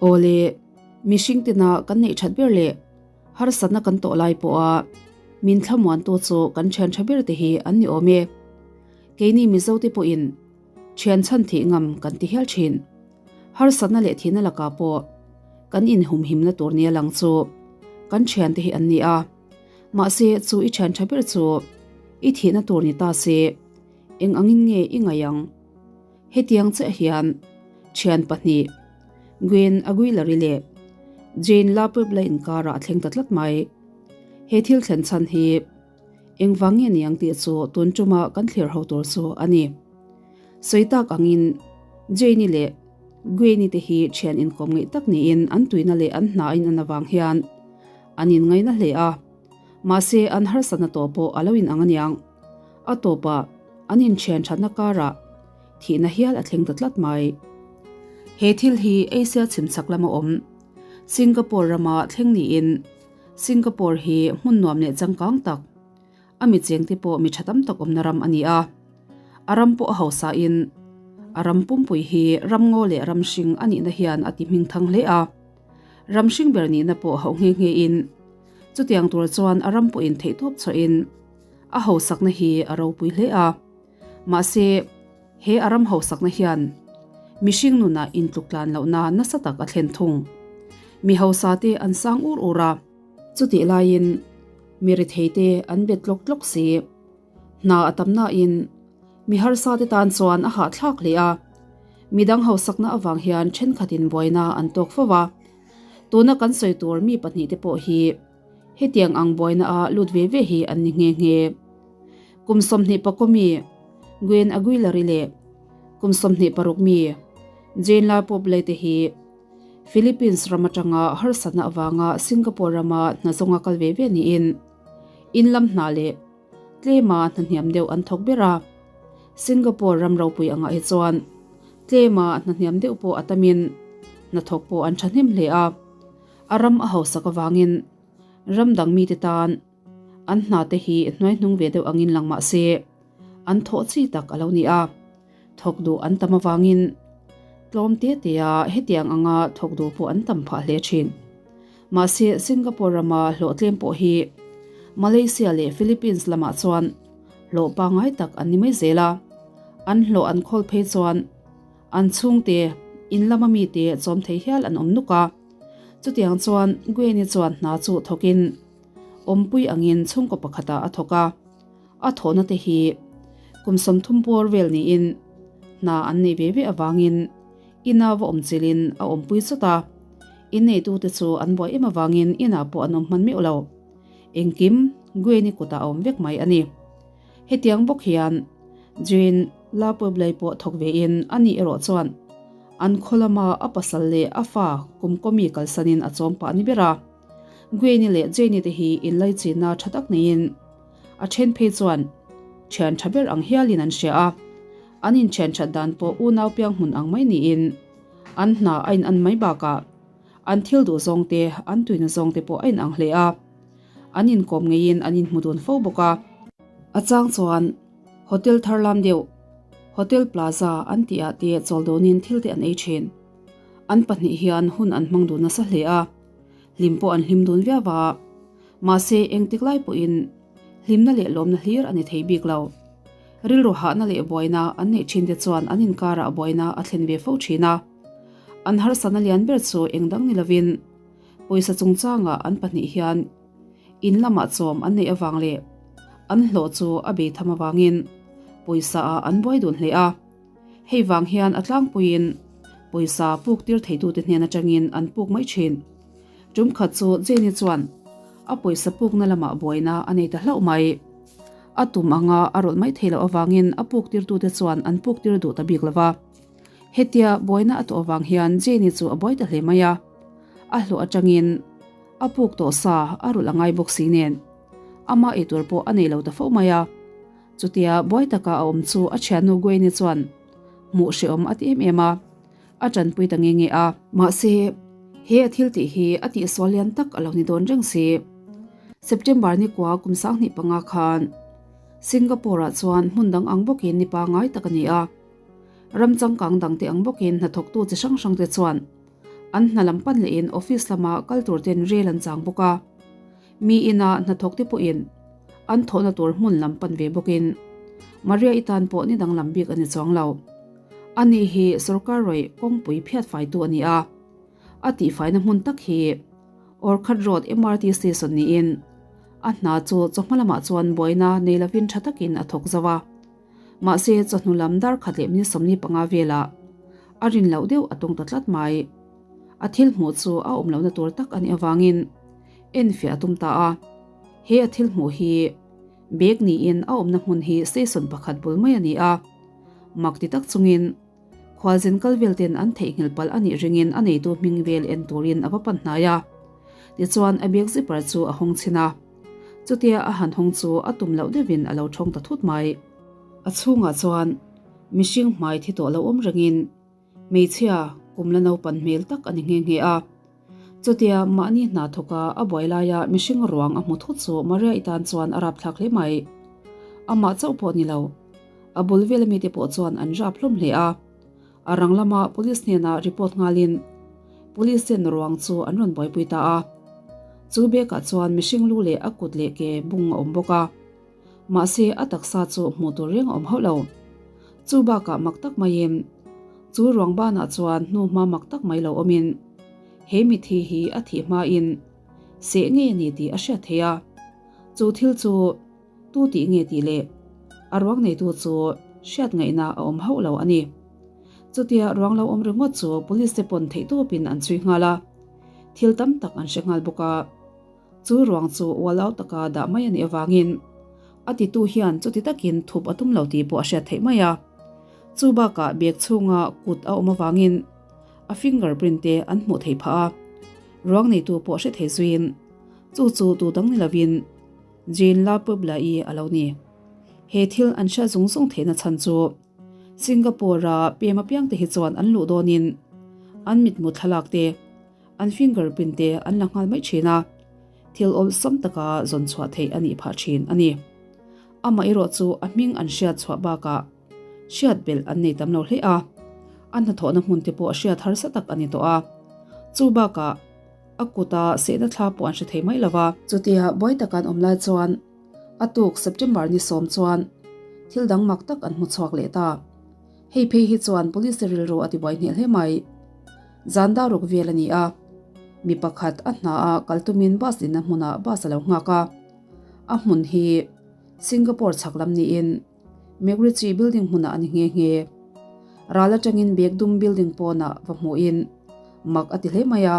Awle, mihring tina kan neih that ber leh harsatna kan tawh lai pawha min thlamuantu chu kan thian tha ber te hi an ni awm e. Keini Mizo te pawhin thian chhan thih ngam kan ti hial thin. Harsatna leh thihna lakah pawh kan inhumhimna tur nia lang chu kan thiante hi an ni a. Mahse chu i thian tha ber chu i thihna tur ni ta se eng angin nge i ngaih ang? Hetiang chiah hian thian pahnih Gwen Aguilari leh Jane Lapuebla inkarah a thleng ta tlat mai. He thil thlen chhan hi engvang nge niang tih chu tun tuma kan thlir ho tur chu a ni. Sawi tak angin Jane-i leh Gwen-i te hi thian inkawm ngeih tak niin an tuina leh an hna in an avang hian an inngaina hle a. Mahse an harsatna tawh pawh a lo inang aniang. A tawpah an inthian thatna karah thihna hial a thleng ta tlat mai. He thil hi Asia chhimchhak lama awm Singapore rama thleng niin Singapore hi hmun nuam leh changkang tak, a mi chengte pawh mi tha tam tak awmna ram a ni a. A ram pawh a hausain a ram pumpui hi ramngaw leh ram hring a nihna hian a ti hmingthang hle a. Ram hring ber nihna pawh hauh nghe nghein chutiang tur chuan a ram pawhin theihtawp chhuahin A hausakna hi a ropui hle a, mahse he a ram hausakna hian mihring nunah intluk tlan lohna nasa tak a thlen thung. Mi hausa te an sang ur ur a, chutih laiin mi rethei te an bet tlawk tlawk si. Hna a tam nain mi harsa te tan chuan a hahthlak hle a, midang hausakna avang hian thenkhatin buaina an tawk fo a. Tuna kan sawi tur mi pahnihte pawh hi Hetiang ang buaina a lut ve ve hi an ni nghe nghe. Kum 20 mi Gwen Aguilari leh kum 26 mi Jane La Poble te hi Philippines ram atanga harsatna avanga Singapore rama hna zawnga kal ve ve niin in lam hna leh tlema hna hniam deuh an thawk ber a. Singapore ram ropui angah hi chuan tlema hna hniam deuh pawh a tamin hnathawk pawh an thahnem hle a. A ram a hausak avangin ram dang mite tan an hna te hi hnuaihnung ve deuh angin lang mah se an thawh chi tak a lo ni a, thawk duh an tam avangin tlawm te tea hetiang anga thawk duh pawh an tam phah hle thin. Mahse Singapore rama hlawh tlem pawh hi Malaysia leh Philippines lamah chuan hlawh pangngai tak an ni mai zel a, an hlawh an khawl phei chuan An chhungte, in lama mite chawm thei hial an awm nuk a. Chutiang chuan Gwen-i chuan hna chu thawkin awmpui angin chhungkaw pakhatah a thawk a. A thawhna te hi kum 30 bawr vel niin hna an nei ve ve avangin ina va awm chilhin a awmpui chawt a. Inneitute chu an buai em avangin inah pawh an awm hman meuh lo. Engkim Gwen-i kutah a awm vek mai a ni. Hetiang bawk hian Jean La Pueblei pawh thawk vein a nih erawh chuan an khaw lama a pasal leh a fa kum kawmi kalsanin a chawm pah ni ber a. Gwen-i leh Jane-i te hi inlaichinna tha tak neiin a then phei chuan thian tha ber ang hialin an hria a, an inthian that dan pawh unau piang hmun ang mai niin an hna a in an mai bakah an thil duh zawng te an tuina zawng te pawh a inang hle a. An inkawm ngeiin an inhmu dun fo bawk a. A chang chuan Hotel thar lam deuh, Hotel Plaza an tih ah te chawl dawnin thil te an ei thin. An pahnih hian hun an hmang dun nasa hle a, hlim pawh an hlim dun viau a. Mahse engtik lai pawhin hlimna leh lawmna hlir a ni thei bik lo. Rilru hahna leh buaina an neih thin te chuan an inkarah buaina a thlen ve fo thin a. An harsatna lian ber chu engdang ni lovin Pawisa chungchangah an pahnih hian in lamah chawm an neih avang leh an hlawh chu a bei tham avangin pawisa ah an buai dun hle a. Hei vang hian a tlangpuiin pawisa puk tir theitute hnen atangin an puk mai thin. Tum khat chu Jane-i chuan a pawisa pukna lamah buaina a nei ta hlauh mai. A tum anga a rawlh mai thei loh avangin a puk tirtute chuan an puk tir duh ta bik lova. Hetia buaina a tawh avang hian Jane-i chu a buai ta hle mai a. A hlawh atangin a puk tawh sa a rulh a ngai bawk si nen ama eitur pawh a nei lo ta fo mai a. Chutia buai taka a awm chu a thiannu Gwen-i chuan hmuh hrehawm a ti em em a, a tanpui ta nge nge a. Mahse, he a thil tih hi a tihsual lian tak a lo ni dawn reng si. September ni kua kum 25 khan Singapore-ah chuan hmun dang ang bawkin ni pangai tak a ni a. Ram changkang dangte ang bawkin hnathawktu chi hrang hrangte chuan. An hna lam pan lehin office lama kal tur ten rel an chang bawk a. Mi ina hnathawk te pawhin an thawhna tur hmun lam pan ve bawkin Maria i tan pawh ni danglam bik a ni chuang lo. Ani hi sorkar rawih kawngpui phiat faitu a ni a. A tihfaina hmun tak hi Orchard Road MRT station niin a hna chu chawhma lamah chuan buaina nei lovin tha takin a thawk zo a. Mahse chawhnu lam dar khat leh minute 45 velah a rin loh deuh a tung ta tlat mai. A thil hmuh chu a awm lohna tur tak a nih avangin enfiah a tum ta a. He a thil hmuh hi bag niin a awmna hmun hi station pakhat bul mai a ni a. Mak ti tak chungin Khualzin kal vel ten an theihnghilh palh a nih ringin a neitu hming vel en turin a va pan hnai a. Tichuan a bag zipper chu a hawng chhin a. Chutia a han hawng chu a tum loh deuhin a lo thawng ta thut mai. A chhungah chuan mihring hmai thi tawh lo awm rengin hmeichhia kum la naupan hmel tak a ni nghe nghe a. Chutia mahni hna thawka a buai laia mihring ruang a hmu thut chu Maria i tan chuan a rapthlak hle mai. Amah chauh pawh ni lo. A bul vel ami te pawh chuan an rap hlawm hle a. A rang lama police hnenah report nghalin police ten ruang chu an rawn buaipui ta a. Chu bekah chuan mihring lu leh a kut leh ke bung a awm bawk a. Mahse a taksa chu hmuh tur reng a awm hauh lo. Chu bakah mak tak maiin chu ruang banah chuan hnu hma mak tak mai lo awmin he mithi hi a thih hmain seh ngei a ni tih a hriat theih a. Chu thil chu Tu tih nge tih leh a ruang neitu chu hriat ngaihna a awm hauh lo a ni. Chutia ruang lo awm ringawt chu police te pawn theihtawpin an chhui nghal a, thil tam tak an hre nghal bawk a. Chu ruang chu ualau taka dah mai a nih avangin a titu hian chuti takin thup a tum lo tih pawh a hriat theih mai a. Chu bakah bag chhunga kut a awm avangin a finger print te an hmuh theih phah a, ruang neitu pawh hre thei zuiin chu chu tu dang ni lovin Jean La Puebla-i a lo ni. He thil an hriat zung zung theihna chhan chu Singapore-a pem apiangte hi chuan an luh dawnin an mitmu thlalak te, an fingerprint te an la nghal mai thin a, thil awlsam taka zawn chhuah theih a nih phah thin a ni. Amaherawh chu a hming an hriat chhuah bakah hriat belh an nei tam lo hle a, a hnathawhna hmun te pawh hriat harsa tak a ni tawh a. Chu bakah. A kuta sehna thla pawh an hre thei mai lo va. Chutia buai taka an awm lai chuan a tuk September ni sawm chuan thil dang mak tak an hmu chhuak leh ta. Hei phei hi chuan police te rilru a tibuai hneh hle mai. Zan dar ruk vel a ni a, mi pakhat a hna a kal tumin bus dinna hmunah bus a lo nghak a. A hmun hi Singapore chhak lam niin MacRitchie building hmunah a ni nghe nghe. Ral atangin bag dum building pawnah va hmuhin mak a ti hle mai a,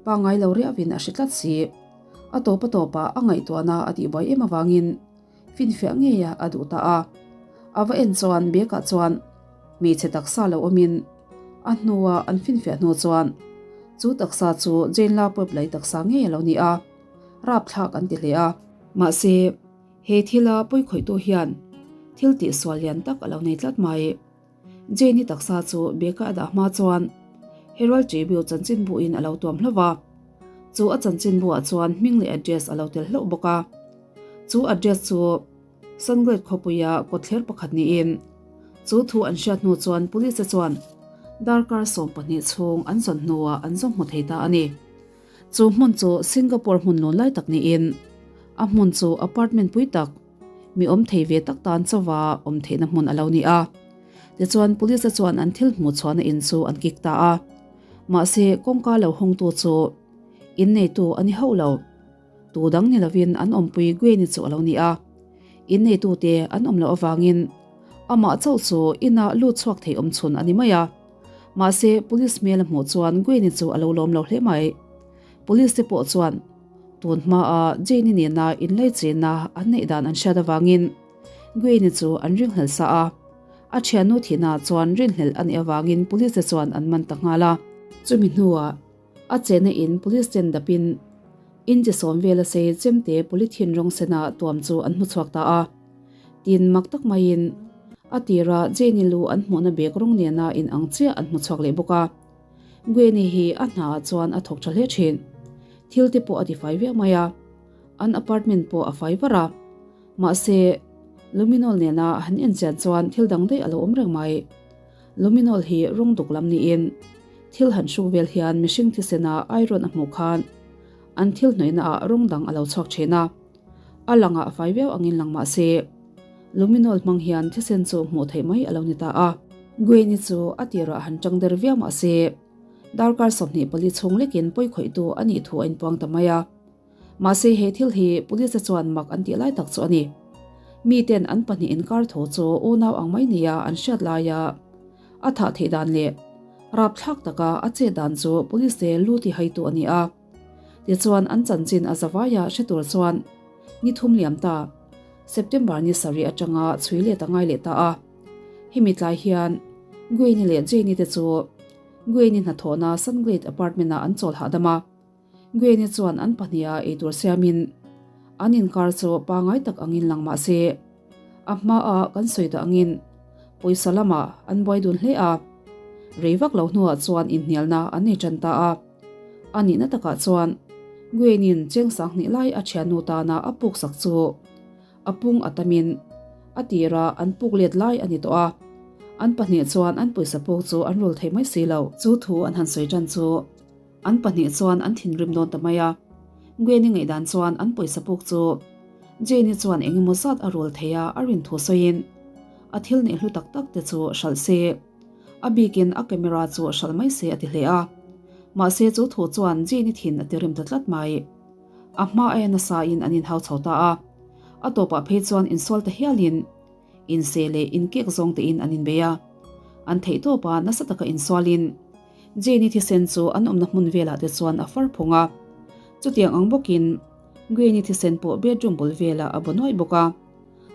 pangngai lo riauhin a hre tlat si. A tawp a tawpah a ngaihtuahna a tihbuai em avangin finfiah ngei a duh ta a. A va en chuan bag ah chuan hmeichhe taksa lo awmin a hnua an finfiah hnu chuan chu taksa chu Jane La Pueblai taksa ngei a lo ni a, rapthlak an ti hle a. Mahse. He thila pawikhawihtu hian thil tihsual lian tak a lo nei tlat mai. Jane-i taksa chu bag-a a dah hma chuan Herald Tribune chanchinbuin a lo tuam hlauh va. Chu a chanchinbuah chuan hming leh address a lo tel hlauh bawk a. Chu address chu Sungate khawpuia kawtthler pakhat niin chu thu an hriat hnu chuan police-te chuan darkar 12 chhung an zawn hnuah an zawng hmu thei ta a ni. Chu hmun chu Singapore hmun lun lai tak niin a hmun chu apartment pui tak, mi awm thei ve tak tan chauha awm theihna hmun a lo ni a. Tichuan police te chuan an thil hmuh chhuahna in chu an kik ta a. Mahse kawngka lo hawngtu chu in neitu a ni hauh lo. Tu dang ni lovin an awmpui Gwen-i chu a lo ni a. In neitute an awm loh avangin amah chauh chu inah lut chhuak thei awm chhun a ni mai a. Mahse, police hmel a hmuh chuan Gwen-i chu a lo lawm lo hle mai. Police te pawh chuan tun hmaa Jane-i nena inlaichenna an neih dan an hriat avangin Gwen-i chu an ringhlel sa a. A thiannu thihnaah chuan rinhlelh a nih avangin police te chuan an man ta nghal a. Chumi hnuah a chenna in police ten dapin inchi sawm vela sei chemte polythene rawng sena tuam chu an hmu chhuak ta a. Tin mak tak maiin a tira Jane-i lu an hmuhna bag rawng nena in ang chiah an hmu chhuak leh bawk a. Gwen-i hi a hnaah chuan a thawk tha hle thin. Thil te pawh a tifai viau mai a, an apartment pawh a fai var a. Mahse, luminol nena han enchian chuan thil dang daih a lo awm reng mai. Luminol hi rawng duk lam niin. Thil han hruk vel hian mihring thisena iron a hmuh khan an thil hnawihna ah rawng dang a lo chhuak thin a. A langah fai viau angin lang mah se, luminol hmang hian thisen chu hmuh theih mai a lo ni ta a. Gwen-i chu a tirah han tang der viau mah se, darkar 24 chhung lekin pawikhawihtu a nih thu a inpuang ta mai a. Mahse he thil hi police te chuan mak an tih lai tak chu a ni. Miten an pahnih inkar tho chu unau ang mai nia an hriat laia a thah theih dan leh rapthlak taka a chet dan chu police te lu ti haitu a ni a. Tichuan an chanchin a zavaia hre tur chuan ni thum liam ta September ni sarih atanga chhui let a ngai leh ta a. Hemi tlai hian Gwen-i leh Jane-i te chu Gwen-i hnathawhna Sunglade apartment-ah an chawl hahdam a. Gwen-i chuan an pahniha eitur siamin an inkar chu pangai tak angin lang mah se, a hmaah kan sawi tawh angin pawisa lamah an buai dun hle a. Rei vak lo hnuah chuan inhnialna an nei tan ta a. A nihna takah chuan Gwen-in cheng sanghnih lai a thiannu tana a puksak chu A pung a tamin a tira an puk let lai a ni tawh a, an pahnih chuan an pawisa puk chu an rul thei mai si lo. Chu thu an han sawi tan chu an pahnih chuan an thinrim dawn ta mai a, Gwen-i ngaihdan chuan an pawisa puk chu Jane-i chuan eng emaw zat a rul thei a a rin thu sawiin a thil neih hlu tak tak te chu hralh se, a bikin a camera chu hralh mai se a ti hle a. Mahse chu thu chuan Jane-i thin a ti rim ta tlat mai. A hma aia nasa in an inhau chho ta a, a tawpah phei chuan insual ta hialin inse leh inkek zawng tein an inbei a. An theih tawpa nasa taka insualin Jane-i thisen chu an awmna hmun velah te chuan a far phung a. Chutiang ang bawkin Gwen-i thisen pawh bedroom bul velah a bu nuaih bawk a.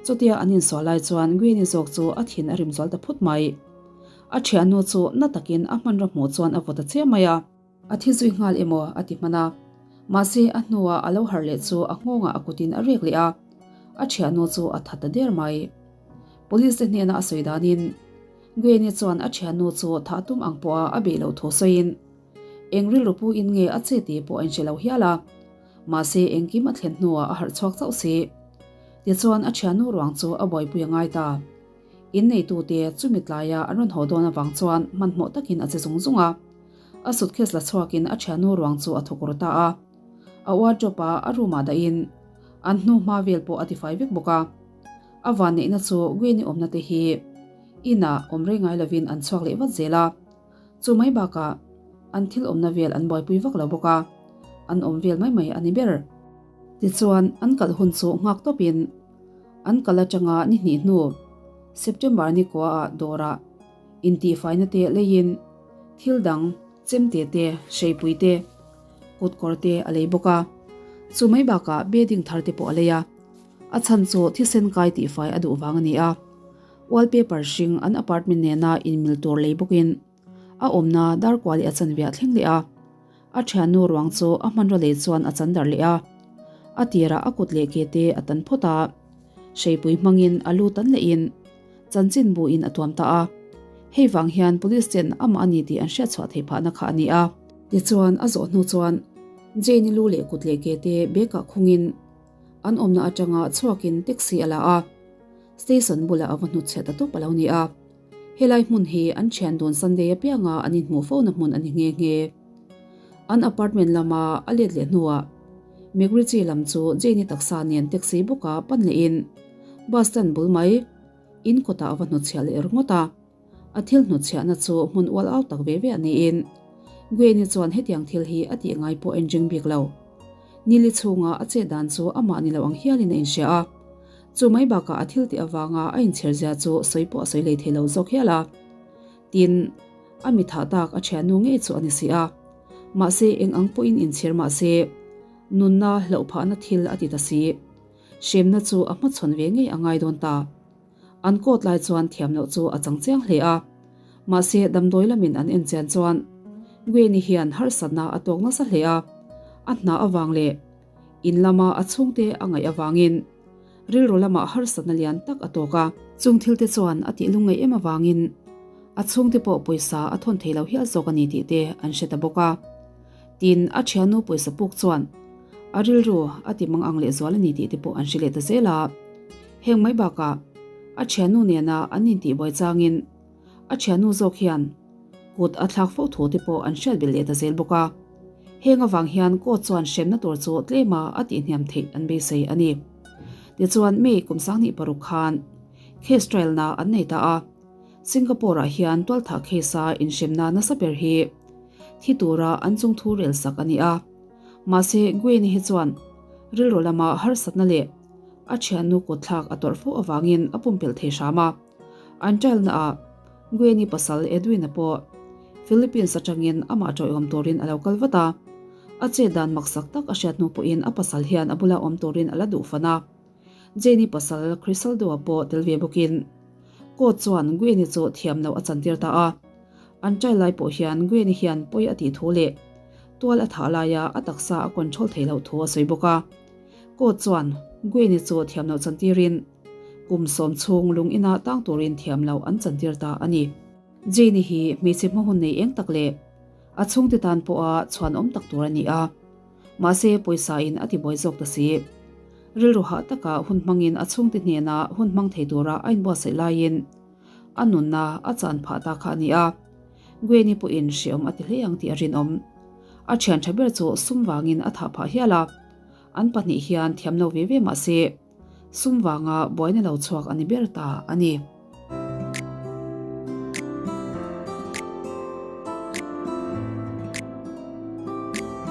Chutia an insual lai chuan Gwen-i zawk chu a thin a rim zual ta phut mai. A thiannu chu na takin a hmanraw hmuh chuan a vaw ta chiam mai a. A thi zui nghal emaw a ti hman a, mahse a hnuah a lo harh leh chu a nghawngah a kutin a rek leh a, a thiannu chu a that ta der mai. Police te hnena a sawi danin Gwen-i chuan a thiannu chu thah tum ang pawha a beih loh thu sawiin eng rilru pu in nge a che tih pawh a inhre lo hial a, mahse engkim a thlen hnuah a harh chhuak chauh si. Tichuan a thiannu ruang chu a buaipui a ngai ta. Inneitute chumi tlaia an rawn haw dawn avang chuan hmanhmawh takin a che zung zung a. A suitcase la chhuakin a thiannu ruang chu a thawk ru ta a. A wardrobe a a room ah dahin an hnu hma vel pawh a tifai vek bawk a. A vanneihna chu Gwen-i awmna te hi inah awm rei ngai lovin an chhuak leh vat zel a. Chu mai bakah an thil awmna vel an buaipui vak lo bawk a, an awm vel mai mai a ni ber. Tichuan an kalh hun chu nghak tawpin an kal atanga ni hnih hnu September ni kua ah dawrah intihfaina te leiin thil dang chemte te, hreipui te, kutkawr te a lei bawk a. Chu mai bakah bedding thar te pawh a lei a. A chhan chu thisen kai tihfai a duh vang a ni a. Wallpaper hring an apartment nena inmil tur lei bawkin a awmna darkuali a chanve a thleng leh a. A thiannu ruang chu a hmanraw lei chuan a chan darh leh a. A tirah a kut leh ke te a tan phawt a. Hreipui hmangin a lu tan lehin chanchin buin a tuam ta a. Hei vang hian police ten amah a ni tih an hriat chhuah theih phahna kha a ni a. Tichuan a zawh hnu chuan Jane-i lu leh kut leh ke te bag ah khungin an awmna atanga chhuakin taxi a la a. Station bulah a va hnutchhiah ta tawp a lo ni a. Helai hmun hi an thian dun Sunday apianga an inhmuh fona hmun a ni nghe nghe. An apartment lama a let leh hnuah McRitchie lam chu Jane-i taksa nen taxi bawka pan lehin bus stand bul mai in kawtah a va hnutchhiah leh ringawt a. A thil hnutchhiahna chu hmun ual au tak ve ve a niin Gwen-i chuan hetiang thil hi a tih ngai pawh a inring bik lo. Nili chhunga a chet dan chu amah ni lo ang hialin a inhria a. Chu mai bakah a thil tih avanga a inchhir zia chu sawi pawh a sawi lei thei lo zawk hial a. Tin, a mi thah tak a thiannu ngei chu a ni si a. Mahse eng ang pawhin inchhir mah se, nunna hlauh phahna thil a ti ta si. Hremna chu a hmachhawn ve ngei a ngai dawn ta. An court lai chuan thiam loh chu a chang chiang hle a. Mahse damdawi lamin an en chian chuan Gwen-i hian harsatna a tawk nasa hle a. A hna avang leh in lama a chhungte a ngaih avangin rilru lamah harsatna lian tak a tawk a. Chung thilte chuan a tih lungngaih em avangin a chhungte pawh pawisa a thawn thei lo hial zawk a ni tih te an hre ta bawk a. Tin, a thiannu pawisa puk chuan a rilru a ti mang ang lehzual a ni tih te pawh an hre leh ta zel a. Heng mai bakah a thiannu nena an intihbuai changin a thiannu zawk hian. Kut a thlak fo thu te pawh an hriat belh leh ta zel bawk a. Heng avang hian court chuan hremna tur chu tlema a tihhniam theih an beisei a ni. Tichuan May kum 26 khan case trial na an nei ta a. Singapore ah hian tualthah case a inhremna nasa ber hi thi tura an chungthu rel sak a ni a. Mahse Gwen-i hi chuan rilru lama harsatna leh a thiannu kutthlak a tawrh fo avangin a pumpelh thei hram a. An trial naah Gwen-i pasal Edwin-a pawh Philippines atangin amah tawiawm turin a lo kal vat a. A chet dan maksak tak a hriat hnu pawhin a pasal hian a bula awm turin a la duh fan a. Jane-i pasal Crisaldo-a pawh tel ve bawkin court chuan Gwen-i chu thiam loh a chantir ta a. An trial lai pawh hian Gwen-i hian pawi a tih thu leh tual a thah laia a taksa a control theih loh thu a sawi bawk a. Court chuan Gwen-i chu thiam loh chantirin Kum sawm chhung lung inah tang turin thiam loh an chantir ta a ni. Jane-i hi hmeichhe hma hun nei eng tak leh a chhungte tan pawha chhuanawm tak tur a ni a. Mahse pawisa in a tibuai zawk ta si. Rilru hah taka hun hmangin a chhungte hnena hun hmang thei tura a inbuatsaih laiin a nunna a chan phah ta kha a ni a. Gwen-i pawhin hreawm a ti hle ang tih a rinawm. A thian tha ber chu sum vangin a thah phah hial a. An pahnih hian thiam lo ve ve mahse, Sum vanga buaina lo chhuak a ni ber ta a ni.